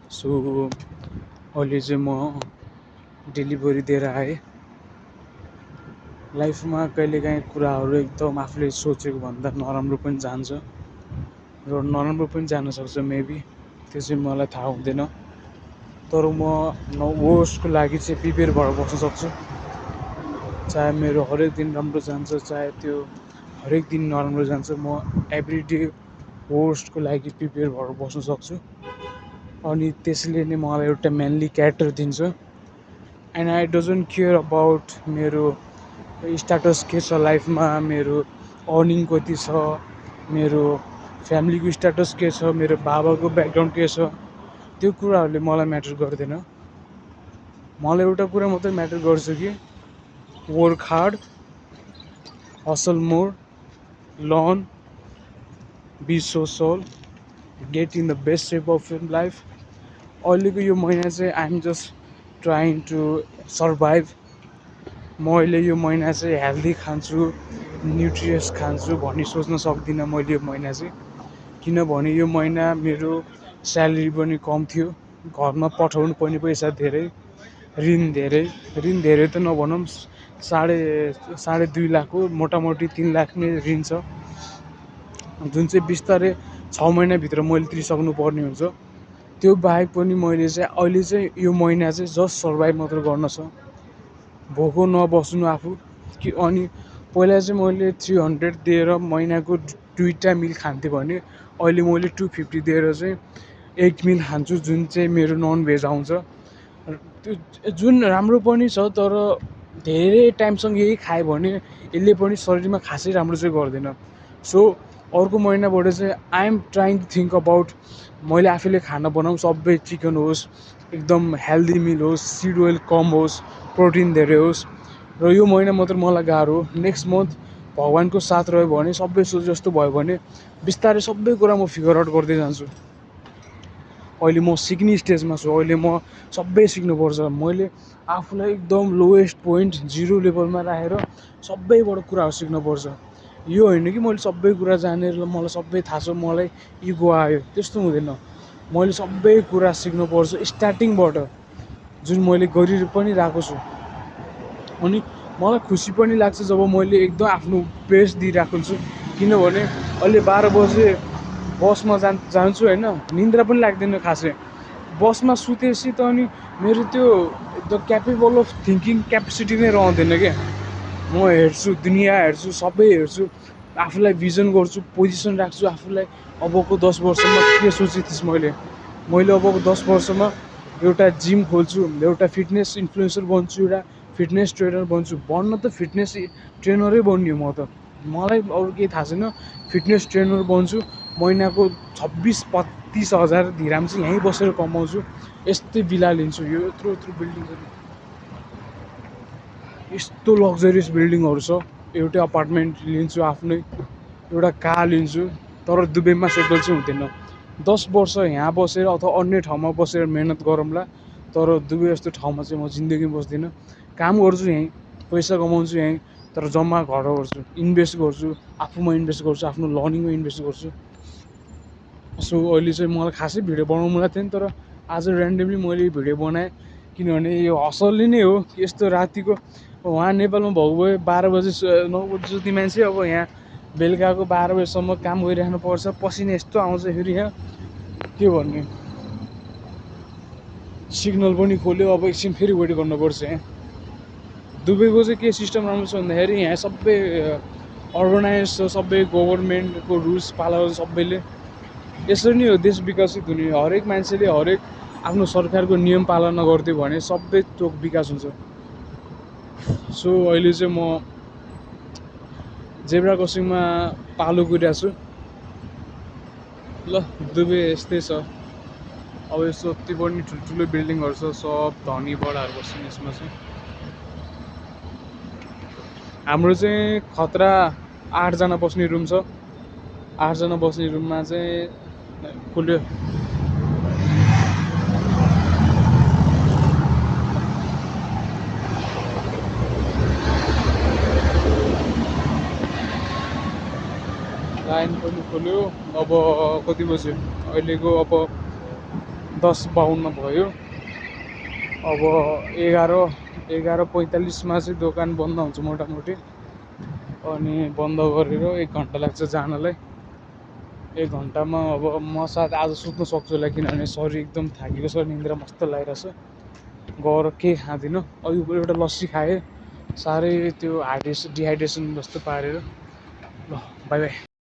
So अहिले चाहिँ म डेलिभरी दिएर आएँ। लाइफमा कहिलेकाहीँ कुराहरू एकदम आफूले सोचेको भन्दा नराम्रो पनि जान्छ र नराम्रो पनि जान सक्छ मेबी, त्यो चाहिँ मलाई थाहा हुँदैन। तर म वर्स्टको लागि चाहिँ प्रिपेयर भएर बस्न सक्छु। चाहे मेरो हरेक दिन राम्रो जान्छ, चाहे त्यो हरेक दिन नराम्रो जान्छ, म एभ्री डे वर्स्टको लागि प्रिपेयर भएर बस्न सक्छु। अनि त्यसले नै मलाई एउटा मेनली क्यारेक्टर दिन्छ। And I doesn't care about मेरो स्ट्याटस के छ लाइफमा, मेरो अर्निङ कति छ, मेरो फ्यामिलीको स्ट्याटस के छ, मेरो बाबाको ब्याकग्राउन्ड के छ, त्यो कुराहरूले मलाई म्याटर गर्दैन। मलाई एउटा कुरा मात्रै म्याटर गर्छ कि work hard, hustle more, learn, be social, get in the best shape of your life. अहिलेको यो महिना चाहिँ I'm just trying to survive. म अहिले यो महिना चाहिँ हेल्दी खान्छु, न्युट्रियस खान्छु भन्ने सोच्न सक्दिनँ मैले यो महिना चाहिँ। किनभने यो महिना मेरो स्यालेरी पनि कम थियो, घरमा पठाउनु पर्ने पैसा धेरै, ऋण धेरै त नभनौँ, साढे 2 लाख हो, मोटामोटी 3 लाख नै ऋण छ, जुन चाहिँ बिस्तारै 6 महिनाभित्र मैले तिरिसक्नु पर्ने हुन्छ। त्यो बाहेक पनि मैले चाहिँ अहिले चाहिँ यो महिना चाहिँ जस्ट सर्भाइभ मात्र गर्न छ, भोको नबस्नु आफू कि। अनि पहिला चाहिँ मैले 300 दिएर महिनाको 2टा मिल खान्थेँ भने अहिले मैले 250 दिएर चाहिँ 1 मिल खान्छु, जुन चाहिँ मेरो नन भेज आउँछ। त्यो जुन राम्रो पनि छ, तर धेरै टाइमसँग यही खायो भने यसले पनि शरीरमा खासै राम्रो चाहिँ गर्दैन। सो अर्को महिनाबाट चाहिँ I am trying to think about मैले आफैले खाना बनाऊँ, सबै चिकन होस्, एकदम हेल्दी मिल होस्, सिड ओइल कम होस्, प्रोटिन धेरै होस्। र यो महिना मात्र मलाई गाह्रो हो। नेक्स्ट मन्थ भगवान्को साथ रह्यो भने, सबै सोच जस्तो भयो भने बिस्तारै सबै कुरा म फिगर आउट गर्दै जान्छु। अहिले म सिक्ने स्टेजमा छु, अहिले म सबै सिक्नुपर्छ। मैले आफूलाई एकदम लोएस्ट पोइन्ट 0 लेभलमा राखेर सबैबाट कुराहरू सिक्नुपर्छ। यो होइन कि मैले सबै कुरा जानेर मलाई सबै थाहा छ, मलाई इगो आयो, त्यस्तो हुँदैन। मैले सबै कुरा सिक्नुपर्छ स्टार्टिङबाट, जुन मैले गरि पनि रहेको छु। अनि मलाई खुसी पनि लाग्छ जब मैले एकदम आफ्नो बेस्ट दिइरहेको छु। किनभने अहिले 12 बजे बसमा जान्छु होइन, निन्द्रा पनि लाग्दैन खासै। बसमा सुतेपछि त अनि मेरो त्यो the capable of thinking capacity नै रहँदैन क्या। म हेर्छु, दुनियाँ हेर्छु, सबै हेर्छु, आफूलाई भिजन गर्छु, पोजिसन राख्छु आफूलाई। अबको 10 वर्षमा के सोचेको थिएँ मैले अबको 10 वर्षमा एउटा जिम खोल्छु, एउटा फिटनेस इन्फ्लुएन्सर बन्छु, एउटा फिटनेस ट्रेनर बन्छु। बन्न त फिटनेस ट्रेनरै बन्ने हो म त, मलाई अरू केही थाहा छैन। फिटनेस ट्रेनर बन्छु, महिनाको 26-25 हजार धिराम चाहिँ यहीँ बसेर कमाउँछु। यस्तै बिला लिन्छु, यो यत्रो बिल्डिङहरू, यस्तो लग्जरियस बिल्डिङहरू छ। एउटै अपार्टमेन्ट लिन्छु आफ्नै, एउटा कार लिन्छु, तर दुबईमा सेटल चाहिँ हुँदैन। 10 वर्ष यहाँ बसेर अथवा अन्य ठाउँमा बसेर मेहनत गरौँला, तर दुबई जस्तो ठाउँमा चाहिँ म जिन्दगी बस्दिनँ। काम गर्छु यहीँ, पैसा कमाउँछु यहीँ, तर जम्मा घर गर्छु, इन्भेस्ट गर्छु, आफूमा इन्भेस्ट गर्छु, आफ्नो लर्निङमा इन्भेस्ट गर्छु। सो अहिले चाहिँ मलाई खासै भिडियो बनाउनु मन लाग्थेन, तर आज ऱ्यान्डमली मैले भिडियो बनाएँ। किनभने यो हसलले नै हो। यस्तो रातिको वहाँ नेपालमा भएको भए 12 बजे 9 बजे जति मान्छे अब यहाँ बेलुकाको 12 बजीसम्म काम गरिराख्नु पर्छ। पसिना यस्तो आउँछ फेरि यहाँ के भन्ने। सिग्नल पनि खोल्यो, अब एकछिन फेरि वेट गर्नुपर्छ। यहाँ दुबईको चाहिँ के सिस्टम राम्रो छ भन्दाखेरि यहाँ सबै अर्गनाइज छ, सबै गभर्मेन्टको रुल्स पालन सबैले। यसरी नै हो देश विकसित हुने। हरेक मान्छेले हरेक आफ्नो सरकारको नियम पालना गरिदियो भने सबै थोक विकास हुन्छ। सो अहिले चाहिँ म जेब्रा क्रसिङमा पालो गरिरहेको छु। ल दुबई यस्तै छ। अब यस्तो यति पनि ठुल्ठुलो बिल्डिङहरू छ, सब धनी बडाहरू बस्छन् यसमा चाहिँ। हाम्रो चाहिँ खतरा 8 जना बस्ने रुम छ। 8 जना बस्ने रुममा चाहिँ खुल्यो। लाइन पनि खोल्यो। अब कति बज्यो अहिलेको? अब 10:52 भयो। अब 11:45मा चाहिँ दोकान बन्द हुन्छ मोटामोटी। अनि बन्द गरेर 1 घन्टा लाग्छ जानलाई। 1 घन्टामा अब म सायद आज सुत्न सक्छु होला, किनभने शरीर एकदम थाकेको छ, निन्द्रा मस्त लागिरहेछ। गएर केही खाँदिनँ। अघि एउटा लस्सी खाएँ, साह्रै त्यो डिहाइड्रेसन जस्तो पारेर। ल बाई बाई।